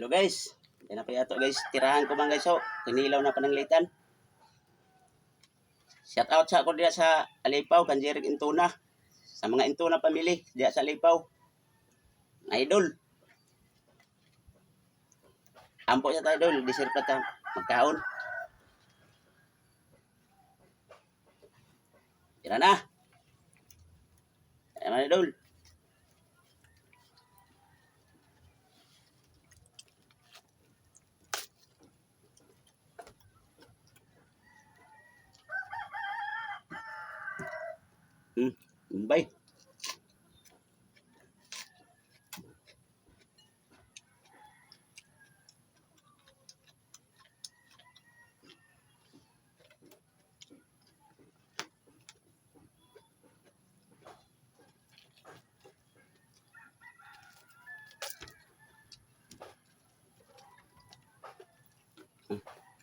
Hello guys. Yan na pa ato guys. Tirahan ko bang guys oh. Kinilaw na pananglitan. Shout out sa ako diya sa Alipaw, kan Jeric Intuna. Sa mga Intuna family diya sa Alipaw. Idol. Ampo sa tayo idol, deserve pa ta magkaon. Tira na. Ayan mga idol. Bye.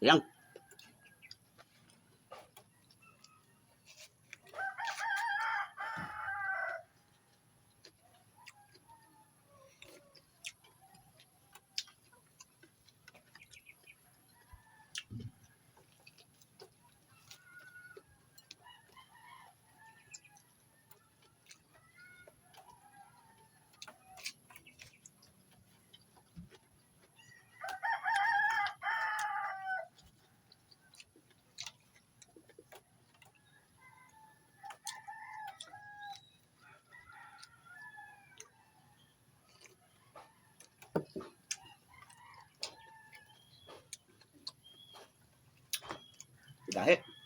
Yang. Dahil.